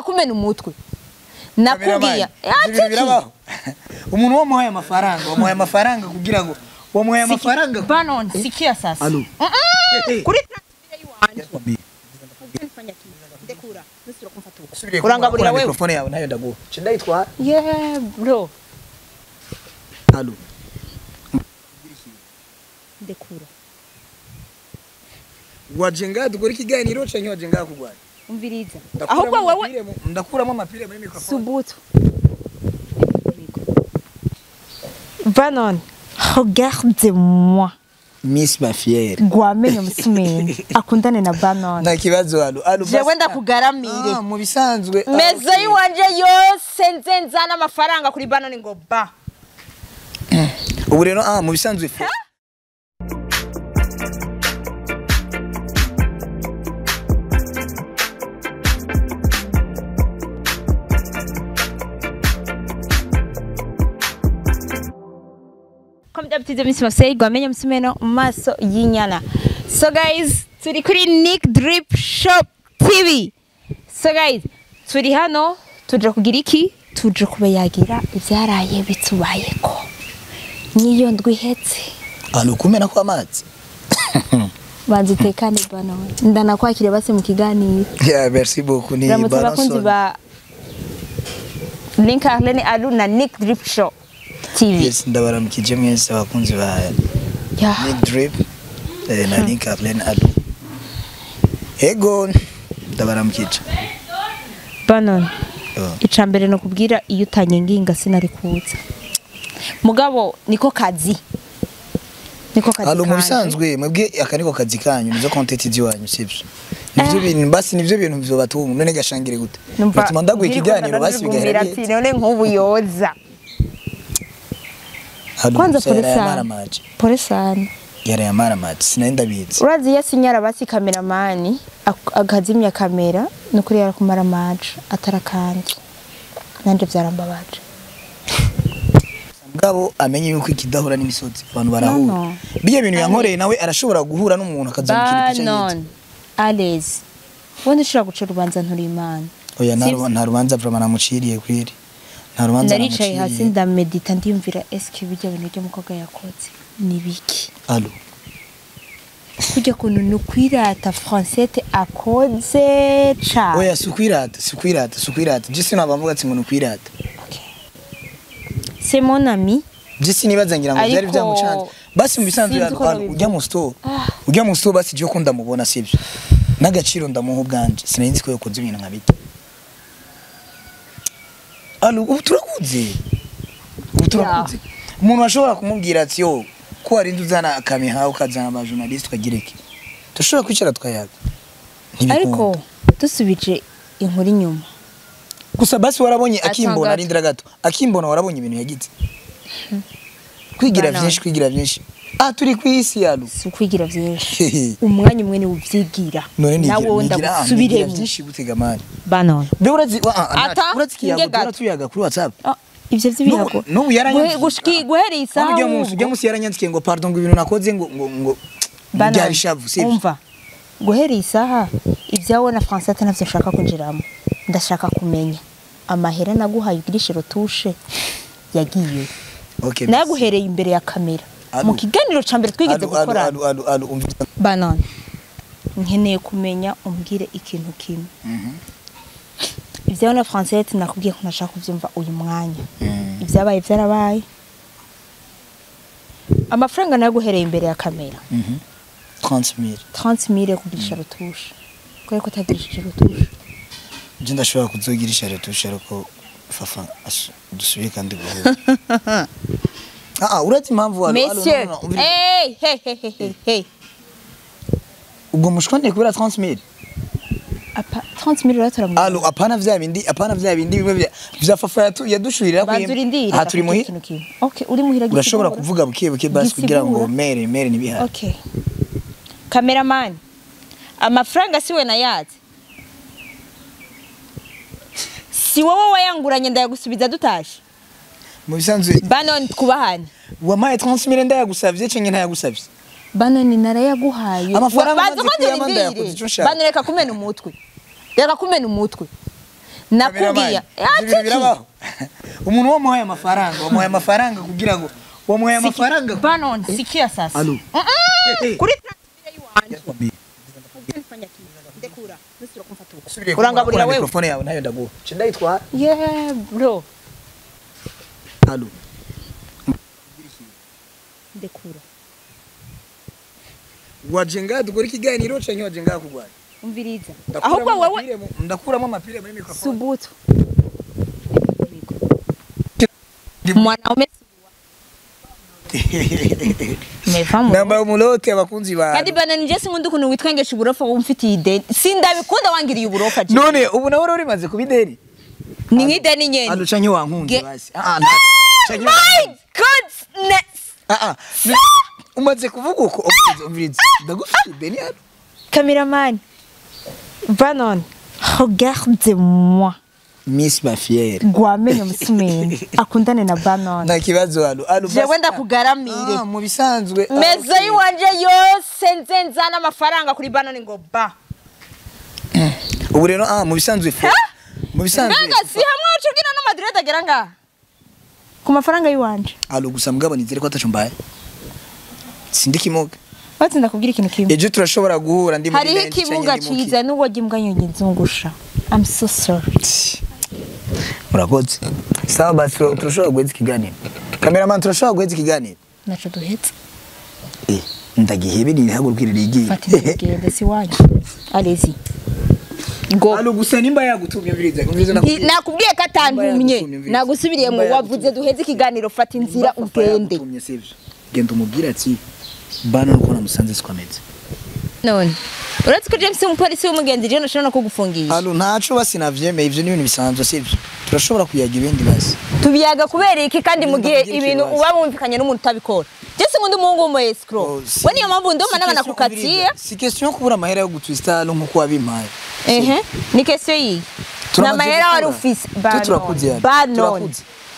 Kumena umutwe. Nakubwiye. Birabaho. Umuntu wamuhaye amafaranga, wamuhaye amafaranga kugira ngo wamuhaye amafaranga. Banon, sikia sasa. Alo. Kuri transfer yiwanje. Nfanya kitu. Ndekura. Nusiro kumfata uko. Urangaburira wewe. Mikrofone yawe nayo ndaguha. Cindayitwara. Yeah, bro. Alo. Ndekura. Wajenga dukora ikiganiro canke wajenga kugwana? Umviriza. Ahubwo wewe ndakuramo amapire muri microphone. Subutu. Banon, regarde-moi. Miss Mafiere. Gwamenye musumeni. Akundane na Banon. Nta kibazo alo. Alo jewe ndakugaramire. Ah, mu bisanzwe. Meze yiwanje yose nze nzana amafaranga kuri Banon ngo ba. Ubu rero mu bisanzwe. Comme d'habitude, Miss Marseille, gwamenye musumeno maso yinyana. So guys, turi kuri Nick Drip Shop TV. So guys, turi hano tuje kugira iki? Tuje kubayagira ivyaraye bitubayeko. Niyo ndwihetse. Alo kumena kwa amazi. Banze tekane bana. Ndanakwakire base mu kiganiro. Yeah, merci beaucoup ni Banon. Abakunzi ba Link Arlene Alu na Nick Drip Shop TV. Yes, ndabaramukije mwese abakunzi ba Nick Drip na Link Arlene Alu. Ego ndabaramukije. Banon. Icambere no kubwira iyo utanyenginga sinari kuza. Mugabo niko kazi. Niko kazi. Alo mu bisanzwe mwebwe aka niko kazi kanyu nizo content ziwanyu sivyo. Nivyo bintu basi nivyo bintu byobatunga none gashangire gute. Bituma ndaguye ikiganiro basi bigahera. None nkubu yoza. Kwanza polisa. Polisa. Yari yamaramaje sinari ndabizi. Urazi yasinyara basi cameraman akazimya kamera nukuri yarakumara maje atarakandi. Nanje byarambabaje. Mugabo amenye yuko ikidahura n'imisozi abantu barahura. Biye bintu yankoreye nawe arashobora guhura n'umuntu akazamukira ipica yitwa. Alez. Wonde ushobora guca urubanza nturi Imana. Oya nta rubanza vraiment namuciriye kwiri. Nta rubanza namuciriye. Naricaye hasi ndamedita ndiyumvira eske bijya bintu byo mukobwa yakoze ni biki. Allo. Kujya kuntu nukwirata Francette akoze cha. Oya sukwirata sukwirata sukwirata. Je sinabavuga ati ngo nukwirata. C'est mon ami. Je sinibaza ngira ngo byari byamucanze. Basi mu bisanzwe ujya mu store. Ujya mu store basi je ko ndamubona sivyo. Nagaciro ndamuha ubwanje. Sinari ko yokoze ibintu nka bito. Allo ubu turakuze. Ubu turakuze. Umuntu ashobora kumubwira ati yo ko warinze uzana kamera ukazana aba journalist ukagireke. Tushobora kwicara twayaga. Ariko dusubije inkuru inyuma. Gusa basi warabonye akimbona arindira gato. Akimbona warabonye ibintu yagize. Kwigira byinshi kwigira byinshi. Ah turi kwisi yalo. Si kwigira byinshi. Umwanya umwe ni uvyigira. Nawe ndagusubiremo byinshi gutega mari. Banon. Be urazi urazi kiyago tuyaga kuri WhatsApp. Ivyo vy'ibiyago. No yaranyandikiye. Gushiki guhereye isaha. Ujya musi yaranyandikiye ngo pardon ngo ibintu nakoze ngo ngo ngo byari shavu sivyo. Umva. Guhereye isaha ibyawe na Francette navyo nshaka kwinjiramo. Ndashaka kumenya amahera naguhaye ugirishe rotushe yagiye. Okay. Naguhereye imbere ya kamera. Mu kiganiro ca mbere twigeze gukora. Alo Banon. Nkeneye kumenya umbwire ikintu kimwe. Ibyawe na Francette nakubwiye ko nashaka kuvyumva uyu mwanya. Ibyabaye byarabaye. Amafaranga naguhereye imbere ya kamera. 30 000. 30 000 kugirisha rotushe. Kubera ko utagirishije rotushe. Je ndashobora kuzogirisha rotushe ariko fafa dusubiye kandi guhura. Urazi impamvu walo. Monsieur. Hey hey hey hey hey. Ubwo mushkonde kubera 30 000. Apa 30 000 uratora. Allo apana vya bindi bimwe vya fafa yadushuhirira ko. Aha turi muhira. Okay, uri muhira gisigura. Urashobora kuvuga buke buke basi kugira ngo mere nibihari. Okay. Cameraman. Amafaranga siwe nayazi. Si wowe wayanguranye ndayagusubiza dutashe. Mu bisanzwe Banon twubahane. Wamaye 30 000 ndayagusavye cenye ntayagusavye. Banon narayaguhaye. Amafaranga maze kuyamanda yakoze ico nshaka. Banon reka kumena umutwe. Reka kumena umutwe. Nakubwiye. Ibintu birabaho. Umuntu wamuhaye amafaranga, wamuhaye amafaranga kugira ngo wamuhaye amafaranga. Banon, sikia sasa. Alo. Kuri transfer yiwanje. Ndekura, nusubira kumfata uko. Urangaburira wewe. Mikrofone yawe nayo ndaguha. Nce ndayitwara. Yeah, bro. Alo. Ndekura. Wajenga dukora ikiganiro canke wajenga kugwanya? Umviriza. Ahubwo wewe ndakuramo amapire muri mikrofone. Subutu. Mwanaume Namba umulote abakunzi ba. Kandi bana nije sinkunda ukuntu witwengesha uburofa wumfitiye ideni. Sindabikunda wangiriye uburofa. None ubu nawe uri maze kubideni. Ni nk'ideni nyene. Ando canke wankunze basi. My goodness. Umaze kuvuga uko umviriza. Ndagufitiye ideni hano. Cameraman. Banon, regarde-moi. Miss Bafiere. Gwamenye musumeni akundane na Banon. Nta kibazo alo. Alo jewe ndakugaramire. Mu bisanzwe. Mezo yiwanje yose nze nzana amafaranga kuri Banon ngo ba. Ubu rero mu bisanzwe fo. Mu bisanzwe. Mbega si hamwe ucugira no Madrid agera nga. Ku mafaranga yiwanje. Alo gusa mugabo nizere ko atacumbaye. Sindi kimoga. Bati ndakubwira ikintu kimwe. Ejo turashobora guhura ndi muri Hariho ikibuga ciza n'ubwo gimbwa nyonye nzungusha. I'm so sorry. Murakoze. Sawa basi turashobora guheza ikiganiro. Cameraman turashobora guheza ikiganiro. Naco duhetse. Ndagihebe nihagurukire rigiye. Fata ingende si wanyu. Allez-y. Go. Alo gusa nimba yagutumye mviriza. Umviriza nakubwiye. Nakubwiye ko atantumye. Nagusubiriye mu wavuze duheze ikiganiro fata inzira ugende. Genda umubwira ati Bano uko namusanze siko ameze. None. Uretse ko James umupolisi w'umugenzi je nashobora no kugufungisha. Alo ntaco basi navyemeye ivyo ni ibintu bisanzwe sivyo. Turashobora kuyaga ibindi basi. Tubiyaga kubera iki kandi mu gihe ibintu uba wumvikanye n'umuntu utabikora. Je sinkunda umuhungu w'umu escrow. We niyo mpamvu ndoma n'abana kukatia. Si question yo kubura amahera yo gutwista alo nkuko wabimpaye. Ni question yi. Na mahera wari ufise. Turakuze. Banon.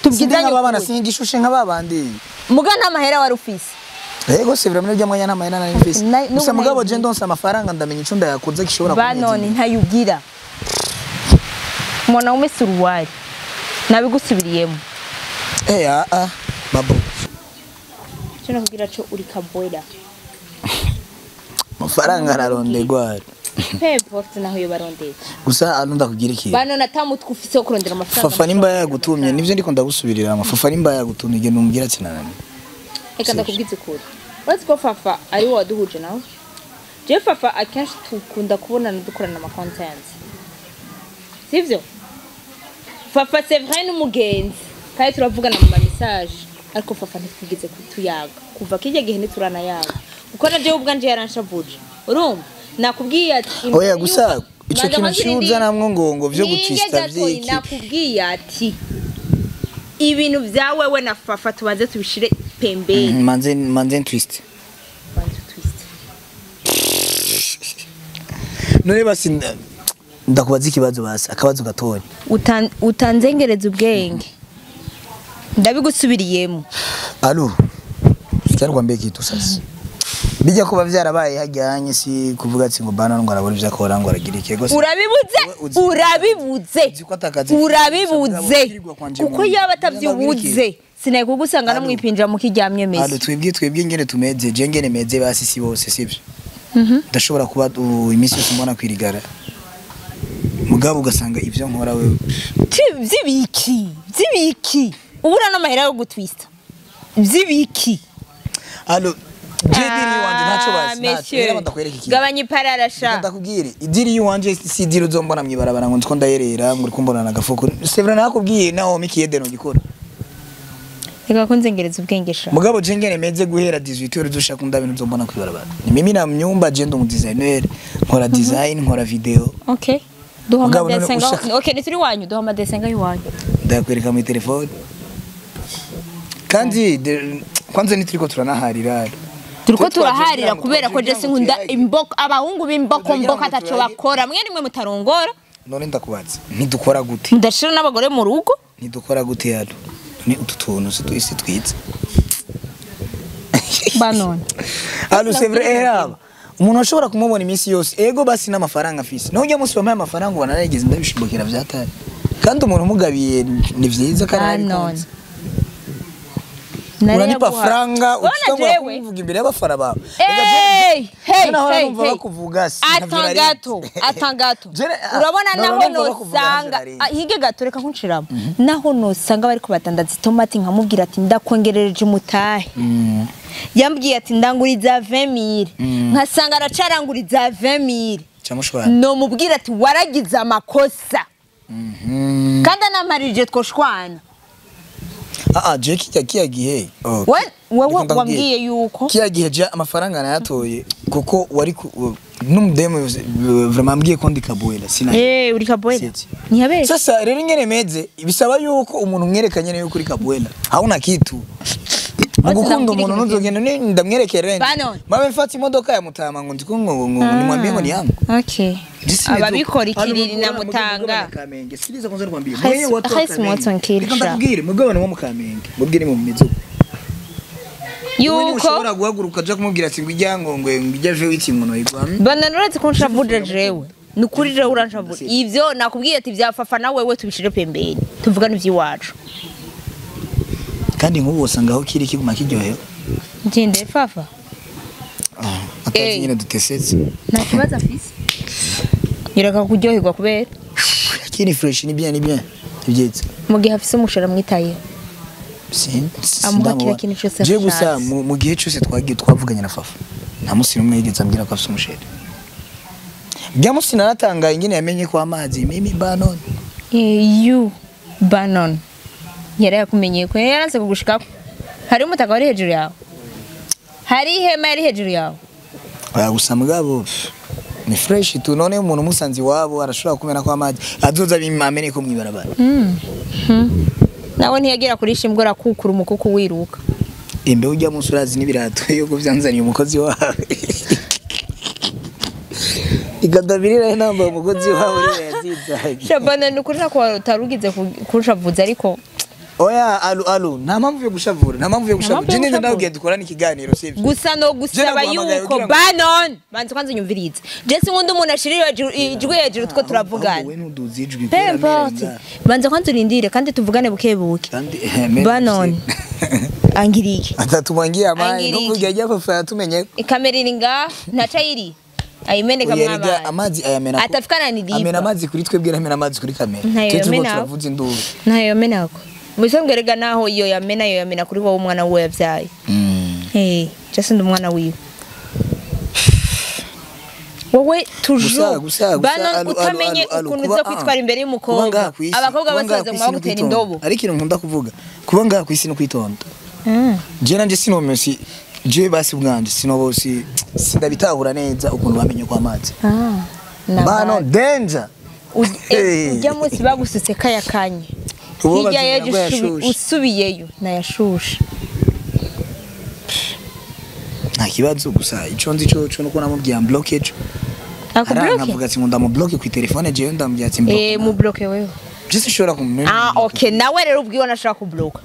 Tubwizanye abana singishushe nk'ababandi. Muga nta mahera wari ufise. Ego c'est vraiment rya mwanya nta mahera nari mfise. Gusa mugabo je ndonsa amafaranga ndamenya ico ndayakoze gishobora kumeza. Banon ntayugira. Mwanaume suruwari. Nabigusubiriyemo. Babo. Cyo nakugira cyo uri kabwera. Amafaranga ararondegwa. Peu importe naho yo barondeye. Gusa alo ndakugira iki? Banon atamutwe ufise wo kurondera amafaranga. Fafa nimba yagutumye nivyo ndiko ndagusubiriramo. Fafa nimba yagutumye genda umbwira ati nanani. Eka ndakubwiza ukuri. Uretse ko Fafa ari wo waduhuje nawe. Je Fafa akenshi tukunda kubonana dukorana ama content. Sivyo? Fafa c'est vrai n'umugenzi. Kandi turavugana mu message ariko Fafa ntitwigeze kutuyaga. Kuva kijya gihe ntituranayaga. Kuko na jewe ubwanje yaranshavuje. Urumva? Nakubwiye ati oya gusa ico kintu cyuza namwe ngo vyo gutwista vyiki. Nakubwiye ati ibintu vya wewe na Fafa tubanze tubishire pembeni. Manze twist. Manze twist. None basi ndakubaza ikibazo basi akabazo gatoya. Utanzengereza ubwenge. Ndabigusubiriyemo. Alo. Cyarwambiye kitu sasa. Bijya kuba byarabaye hajyanye si kuvuga ati ngo bana ngo arabura ibyo akora ngo aragira iki gose. Urabibuze. Urabibuze. Kuko yaba atavyibuze sinaye kugusanga no mwipinja mu kiryamye meze. Alo twebwe ngene tumeze je ngene meze basi si bose sivyo. Ndashobora kuba iminsi yose mbona kwirigara. Mugabo ugasanga ivyo nkora wewe. Vyibiki. Vyibiki. Ubura n'amahera yo gutwista. Vyibiki. Alo Idiri wanje ntaco bazi ntaco ndakwereka iki. Gabanya iparara sha. Ndakubwire idiri wanje si idiri uzombona mwibarabara ngo ndiko ndayerera ngo urikumbona na gafuko. C'est vrai nakubwiye naho mikiyede no gikora. Reka kunzengereza ubwenge sha. Mugabo je ngene meze guhera 18h uzoshaka unda bintu uzombona kwibarabara. Ni mimi na myumba je ndo mu designer nkora design nkora video. Okay. Duha amadesenga. Okay, ni turi wanyu duha amadesenga yiwanyu. Ndakwereka mu telefone. Kandi kwanza ni turiko turanaharira. Turiko turaharira kubera ko je sinkunda imboko abahungu b'imboko mboko ataco bakora mwe nimwe mutarongora. None ndakubaza ntidukora gute? Mudashira n'abagore mu rugo? Ntidukora gute yalo? Ni utu tuntu si twitse. Banon. Allo c'est vrai eraba. Umuntu ashobora kumubona iminsi yose ego basi n'amafaranga afise. None ujya musi wampaye amafaranga ubona narigeze ndabishobokera vyatari. Kandi umuntu umugabiye ni vyiza kandi Banon. arabikunze. Uranipa franga ucitangura kumvuga imbere y'abafana bawe. Hey, hey, hey, numva hey. bakuvuga si Attends gato, attends gato. Urabona naho nosanga hige gato reka kunshiramo. Naho nosanga bariko batandaza itomati nkamubwira ati ndakongerereje umutahe. Yambwiye ati ndanguriza 20000. Nkasanga aracaranguriza 20000. Cyamushwana. No mubwira ati waragize amakosa. Kandi anamparije twoshwana. Je kiya gihe. Wewe wambwiye yuko kiya gihe je amafaranga nayatoye kuko wari n'umudemu vraiment ambwiye ko ndi kabuela sina. Uri kabuela. Ntiyabe. Sasa rero ingene meze bisaba yuko umuntu mwerekanye yuko uri kabuela. Hauna kitu. Mugukunda umuntu nuzogenda ndamwerekera rende. Mabe mfata imodoka ya Mutama ngo ndiko ngo nimwambie ngo ni yangu. Okay. Ababikora ikiriri na Mutanga. Sikiliza kwanza nikwambie. Mwenye watu wa Kamenge. Ndakubwire mugabane wo mu Kamenge. Mubwire mu mizo. Yuko ushobora guhaguruka aja kumubwira ati ngijya ngo ngijya je wiki ngo noyigwa. Bana nuretse kunshavurira jewe. Nukuri jewe uranshavura. Ivyo nakubwiye ati vyafafa na wewe tubishire pembeni. Tuvugane ivy'iwacu. Kandi nk'ubu usanga aho kiri kiguma kiryohewe. Ngende fafa. Akazi nyine dutesetse. Nta kibazo afise. Yereka kuryoherwa kubera. Kiri fresh ni bien ni bien. Ibyetse. Mu gihe afise umushara mwitaye. Amuha kintu cyose. Je gusa mu gihe cyose twagiye twavuganye na Fafa. Nta musi numwe yigeze ambwira ko afise umushara. Bya musi naratangaye ingene yamenye ko amazi mimi Banon. You Banon. Yari yakumenyeye ko yaranse kugushikako. Hari umutaka wari hejuru yawe. Hari ihema yari hejuru yawe. Oya gusa mugabo ni fresh tu none umuntu musanzi wabo arashobora kumena ko amazi azoza bimamenye ko mwibarabara. Nawe ntiyagera kuri shimbwa arakukura umukuku wiruka. Imbe ujya munsi urazi n'ibirato yuko byanzaniye umukozi wawe. Igadabirira inamba umukozi wawe yazizaje. Shabana nukuri nako utarugize kunshavuza ariko oya alu nta mpamvu yo gushavura nta mpamvu yo gushavura. Je ninde ndabwiye dukorana ikiganiro sivyo. Gusa no gusaba yuko Banon banze kwanza nyumvirize. Je sinkunda umuntu ashirira ijwi hejuru two turavugana. Wewe ntuduze ijwi kwera. Banze kwanza urindire kandi tuvugane buke buke. Banon angirike. Atatumangiye amayi ntuvuge ajya fafa yatumenye. Ikamera iri nga ntaca iri. Ayimeneka mwamazi. Amazi ayamena. Atafikana ni dipa. Amena amazi kuri twebwe amena amazi kuri kamera. Twe turiko turavuza induru. Ntayo menako. Musongerega naho iyo yamena iyo yamena kuri wowe umwana wiwe yavyaye. Just ndi umwana wiwe. Wowe toujours Banon utamenye ukuntu uza kwitwara imbere y'umukobwa. Abakobwa basaza mu bagutera indobo. Ariko ikintu nkunda kuvuga kuba ngaha kwisi no kwitonda. Je nanje sinomesi je basi bwanje sinobosi sindabitahura neza ukuntu bamenye kwa amazi. Banon danger. Ujya munsi bagusutse kaya kanye. Hirya yejo usubiyeyo nayashusha. Nta kibazo gusa ico nzi cyo nuko namubwiye block ejo. Akublock? Navuga ati ngo ndamublock ku telefone jewe ndamubwiye ati mblock. Mu block wewe. Je sishobora kumenya. Okay nawe rero ubwiwe nashaka kublock.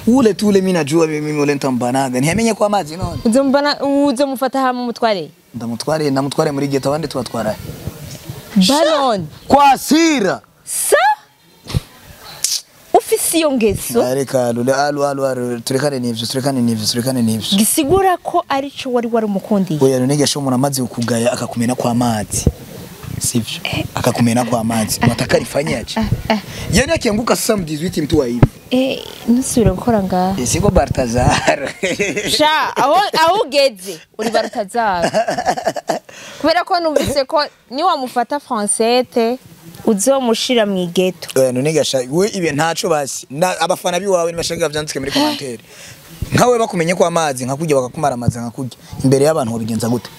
Ule tule mimi najua mimi ule ntambanaga ntiyamenye ko amazi none. Uzombana uzomufata hamwe umutware. Ndamutware muri ghetto abandi tubatwara. Banon kwa sira. Sa ufisi iyo ngeso. Reka alu turekane n'ivyo. Gisigura ko arico wari umukundiye. Oya none gasho umuntu amazi ukugaya akakumena kwa amazi. Sivyo? Akakumena kwa amazi. Unataka nifanyaje? Yani akianguka sasa 18 mtu wa hivi. Nusubira gukora ngaha. Siko Bartazar. Sha aho ugeze uri Bartazar. Kubera ko numvise ko ni wamufata Francette uzomushira mu igeto. None gasha we ibe ntaco basi. Abafana biwawe nibashaka vyanditswe muri commentaire. Nkawe bakumenye ko amazi nkakujya bakakumara amazi nkakujya imbere y'abantu wabigenza gute?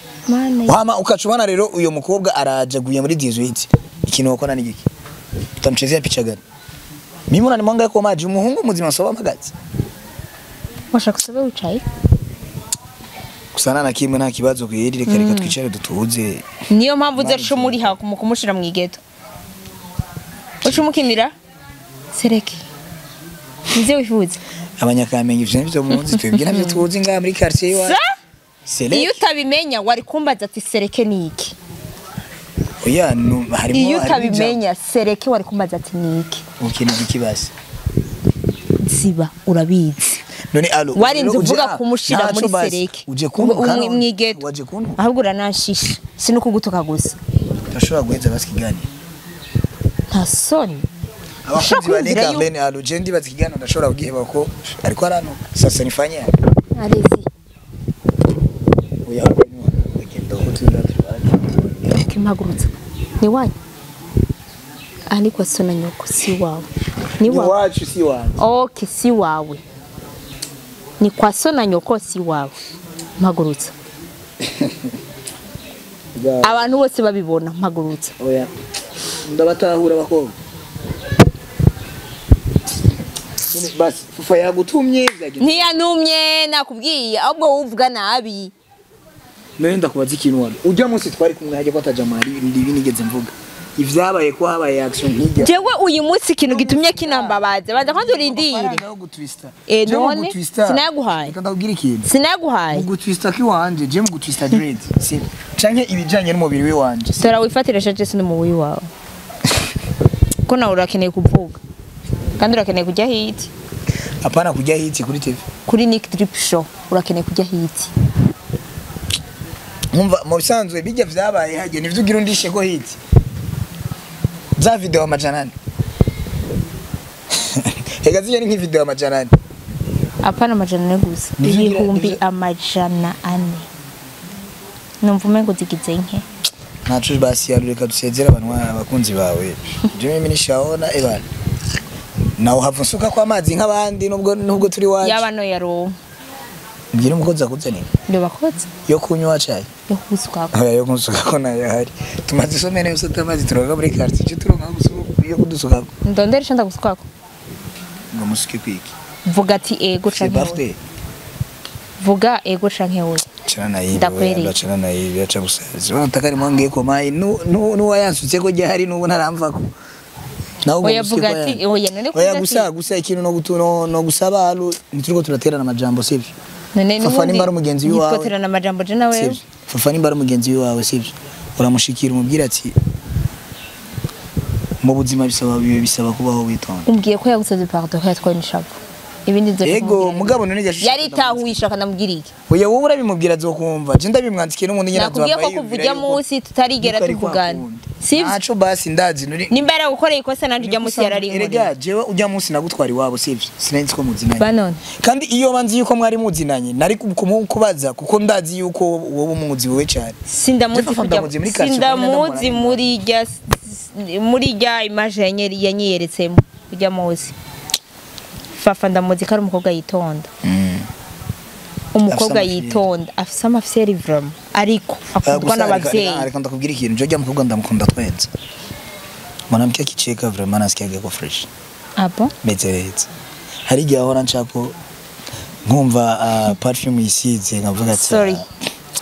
Wama ukacubana rero uyo mukobwa araje guye muri 18. Ikintu wakora ni giki? Utamchezea picha gani? Mimi unanimwanga kwa maji umuhungu muzima soba magazi. Washaka kusobe wicaye? Kusana na kimwe nta kibazo kwiri reka reka twicare dutuze. Niyo mpamvu uzaca muri ha kumushira mu igeto. Ucumukinira? Sereke. Nize wifuza. Abanyakamenge ivyo nivyo muzi twebwe navyo tuzi ngaha muri quartier iwacu. Iyo utabimenya wari kumbaza ati sereke ni iki? Oya harimo Iyo utabimenya sereke wari kumbaza ati niki. Okay, ni iki basi? Ziba urabizi. None alo warinze uvuga kumushira muri sereke. Uje kuntuka mwigeto. Waje kuntuka. Ahubwo urananshisha. Sinukugutuka gusa. Ndashobora guheza basi kiganiro. Nta soni. Abakunzi ba Nick Arlene alo je ndibaza ikiganiro ndashobora kugiheba ko ariko aranuka. Sasa nifanye. Arezi. Oya ugenda utinda tubaje. Kimagurutse. Ni wanyu. Ani kwa sona nyoko si wawe. Ni wawe. Wacu si wawe. Okay, si wawe. Ni kwa sona nyoko si wawe. Mpagurutsa. Abantu bose babibona mpagurutsa. Oya. Ndabatahura bakobwa. Basi fufa yagutumye byagenze. Ntiyanumye nakubwiye ahubwo uvuga nabi. None ndakubaza ikintu wawe. Ujya munsi twari kumwe hajye kwata Jamali ndibi nigeze mvuga. Ivyabaye ko habaye action nkijya. Jewe uyu munsi ikintu gitumye kinambabaza. Baza kwanza urindire. None sinaguhaye. Reka ndakubwira ikintu. Sinaguhaye. Mu gutwista kiwanje, je mu gutwista dread. Si canke ibijanye n'umubiri wiwanje. Sora wifatira shaje sino mu wiwawe. Ko nawe urakeneye kuvuga. Kandi urakeneye kujya hit. Apana kujya hit kuri TV. Kuri Nick Drip Show urakeneye kujya hit. Nkumva mu bisanzwe bijya vyabaye hagiye nivyo ugira undishe ko hit. Za video amajana 4. Ega zinya ni video amajana 4. Apana amajana 4 gusa. Ibihumbi amajana 4. Numva umengo zigize nke. Nacu basi yarureka dusezera abantu abakunzi bawe. Je mimi nishaona ebana. Nawe hava nsuka kwa amazi nk'abandi nubwo turi wacu. Yaba no yaro. Mbwira umukozi akuzanira. Ndo bakoze. Yo kunywa chai. Yo kusuka. Oya yo kusuka ko nayo hari. Tumaze isomene yose atamazi turonka muri quartier cyo turonka gusuka yo kudusuka. Ndondera icyo ndagusukako. Ngo musuke kwiki. Vuga ati ego canke oya. Vuga ego canke oya. Chana na ibi. Chana na ibi acha gusaza. Wanataka ni mwange ko mai nu nu wayansutse ko gihari nubu ntaramvako. Oya vuga ati oya none kuvuga ati oya gusa ikintu no gutuno no gusaba alu nituriko turaterana amajambo sivyo. None Fafa nimba ari umugenzi wawe. Nitwoterana amajambo je nawe. Fafa nimba ari umugenzi wawe sivyo. Uramushikira umubwira ati mu buzima bisaba kubaho witonda. Umbwiye ko yagusabye pardon ko yatwaye nishavu. Ibindi nzo. Ego mugabo none yashishika. Yari tahuisha kanamubwira iki? Oya wowe urabimubwira azokumva. Je ndabimwandikiye n'umuntu nyine azova. Nakubwiye ko kuvuga munsi tutarigera tuvugana. Sivyo? Naco basi ndazi nuri. Nimba yaragukoreye ikosa nanje ujya munsi yararinkoreye. Erega jewe ujya munsi nagutwara iwabo sivyo? Sinari ko muzinanye. Banone. Kandi iyo banzi yuko mwari muzinanye nari kumukubaza kuko ndazi yuko wowe umuzi wewe cyane. Sindamuzi kujya. Sindamuzi muri rya image yanyeretsemo ujya munsi. Fafa ndamuzi ko ari umukobwa yitonda. Umukobwa yitonda afise amafyeri vraiment ariko akundwa n'abavyeyi. Ariko ndakubwira ikintu je mukobwa ndamukunda twenze. Mwanamke akicheka vraiment nasikiaga ko fresh. Apo? Mezeretse. Hari igihe ahora nshako nkumva perfume yisize nkavuga ati sorry.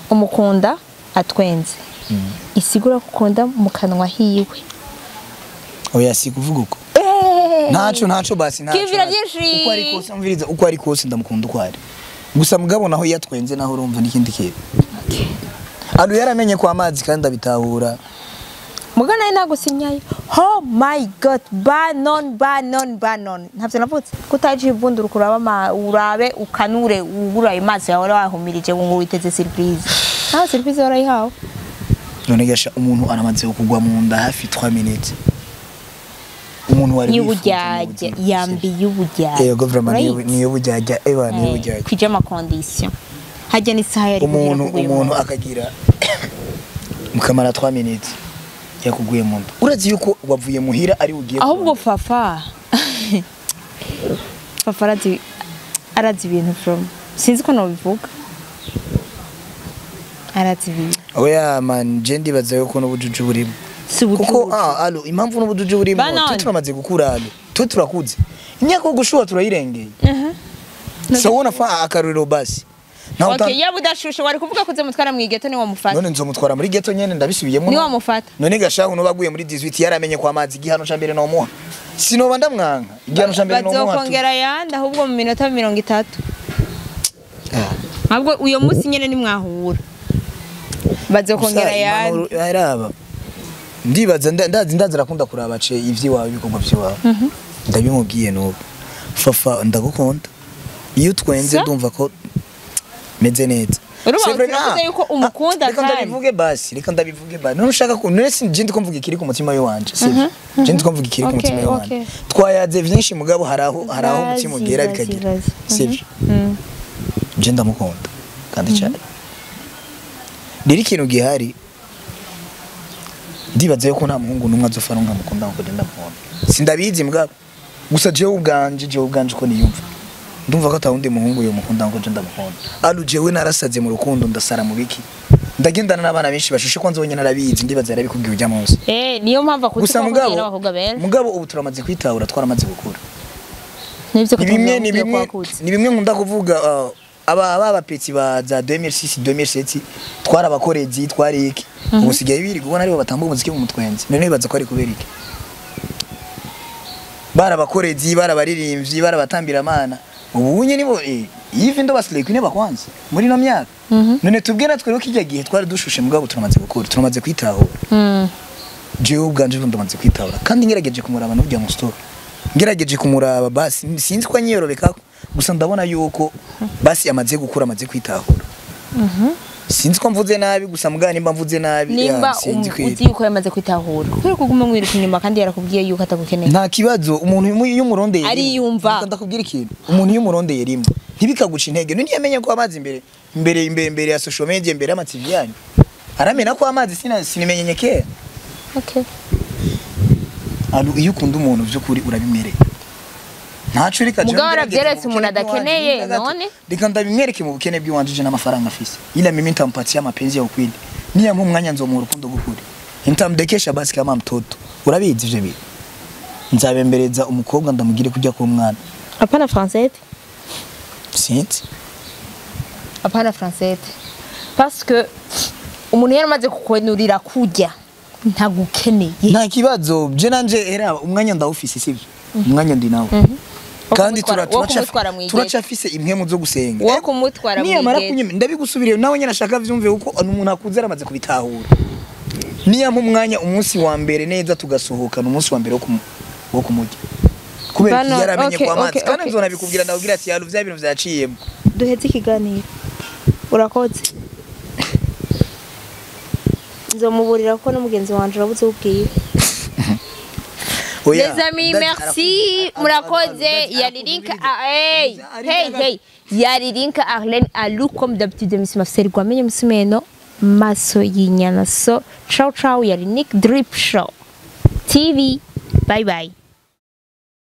Umukunda atwenze. Isigura kukunda mu kanwa hiwe. Oya si kuvuga uko. Ntaco basi ntaco. Kivira byinshi. Uko ari kose umviriza uko ari kose ndamukunda uko ari. Gusa mugabo naho yatwenze naho urumva n'ikindi kintu. Okay. Alu yaramenye kwa amazi kandi abitahura. Mugana nagusinyayo. Oh my god, banon. Ntavyo navutse. Kutaje ivundura kuraba urabe ukanure ugura imazi yawe wahumirije ngo witeze surprise. Naho surprise warayihawe. None gasha umuntu aramaze kugwa mu nda hafi 3 minutes. Umuntu wari y'ubujyajya yambi y'ubujyajya. Yego vraiment ni y'ubujyajya eba ni y'ubujyajya. Kwije ama condition. Hajya ni saha yari umuntu akagira mukamara 3 minutes yakuguye mu nda. Urazi yuko wavuye muhira ari ugiye. Ahubwo Fafa. Fafa arazi ibintu from. Sinzi ko no bivuga. Arazi ibintu. Oya man je ndibaza yuko n'ubujuju burimo. Kuko alo impamvu n'ubujuju burimo turamaze gukura alo twe turakuze imyaka yo gushuha turayirengeye. So wona fa akaruriro basi. Okay, yaba udashushe wari kuvuga kuze mutwara mu ghetto ni wamufata. None nzomutwara muri ghetto nyene ndabisubiyemo. Ni wamufata. None gashahu no baguye muri 18 yaramenye kwa amazi igihano ca mbere no muha. Sinoba ndamwanka igihano ca mbere no muha. Bazokongera yanda ahubwo mu minota 30. Ahubwo uyo munsi nyene ni mwahura. Bazokongera yanda. Araba. Ndibaza ndazi arakunda kuraba ce ivyiwawe ibikorwa vyiwawe. Ndabimubwiye n'ubu. Fafa ndagukunda. Iyo twenze ndumva ko meze neza. Urumva yuko umukunda kandi. Reka ndabivuge basi. None ushaka ko none je ndiko mvuga ikiri ku mutima wanje, sivyo? Je ndiko mvuga ikiri ku mutima wanje. Twayaze vyinshi mugabo haraho umutima ugera bikagira. Sivyo? Je ndamukunda kandi cyane. Rero ikintu gihari ndibaza yuko nta muhungu numwe azofara nkamukunda nkuko ndamukunda. Sindabizi mugabo. Gusa jewe ubwanje uko niyumva. Ndumva ko atawundi muhungu yo mukunda ngo je ndamukunda. Alu jewe narasaze mu rukundo ndasara mu biki. Ndagendana n'abana benshi bashushe kwanza wonyene narabizi ndibaza yarabikubwiye ujya munsi. Niyo mpamvu akuti ko n'abakobwa benshi. Mugabo ubu turamaze kwitahura twaramaze gukura. Nivyo ni bimwe nkunda kuvuga aba bapetsi ba za 2006 2007 twarabakorezi twari iki. Ubu sigaye biri kubona aribo batamba umuziki mu mutwenzi. None bibaza ko ari kubera iki? Barabakorezi barabaririmbyi barabatambira amana. Ubunye nibo ivi ndo basigaye kwine bakwanza muri no myaka. None tubwe natwe rero kijya gihe twari dushushe mugabo turamaze gukura turamaze kwitahura. Jewe ubwanje ndamaze kwitahura kandi ngerageje kumuraba n'ubya mu store. Ngerageje kumuraba basi sinzi ko anyiyorobeka gusa ndabona yuko basi amaze gukura amaze kwitahura. Sinzi ko mvuze nabi gusa mugani nimba mvuze nabi nimba uzi yuko yamaze kwitahura kubera kuguma mwiruka inyuma kandi yarakubwiye yuko atagukeneye. Nta kibazo umuntu iyo umurondeye ariyumva. Ndakubwira ikintu umuntu iyo umurondeye rimwe ntibikaguca intege none yamenye ko amazi imbere ya social media imbere y'ama TV yanyu aramena ko amazi sinimenye kera. Okay. Alu iyo ukunda umuntu by'ukuri urabimwereka. Ntaco reka je mugabo arabyeretse umuntu adakeneye none reka ndabimwereke mu bukene bw'iwanje n'amafaranga afise. Ila mimi nitampatia mapenzi ya ukweli. Niya mu mwanya nzomuha urukundo gukuri. Nitamdekesha basi kama mtoto. Urabizi ivyo bintu. Nzabembereza umukobwa ndamugire kujya ku mwana. Apana Francette. Sinzi. Apana Francette. Parce que umuntu yaramaze kukwenurira kujya ntagukeneye. Nta kibazo je nanje era umwanya ndawufise sivyo. Umwanya ndi nawo. Kandi turacafise impwemu zo gusenga. Wo kumutwara mu niyamara kunyima ndabigusubiriye nawe nyene ashaka vyumve uko umuntu akuze aramaze kubitahura. Niya umwanya umunsi wa mbere neza tugasohoka umunsi wa mbere wo kumujya. Kubera yaramenye kwa amazi kandi nzona bikubwira ndabwira ati yalu vya bintu vyaciyemo. Duheze ikiganiro. Urakoze. Nzomuburira ko n'umugenzi wanje urabuze ubwiye. Les amis, merci. Murakoze, Yaririnka, hey, hey, hey. Yaririnka Arlene Alu, comme d'habitude, Miss Mafseri Gwamenye Msumeno, Maso Yinyana. So, ciao, ciao, Yarinik Drip Show TV. Bye bye.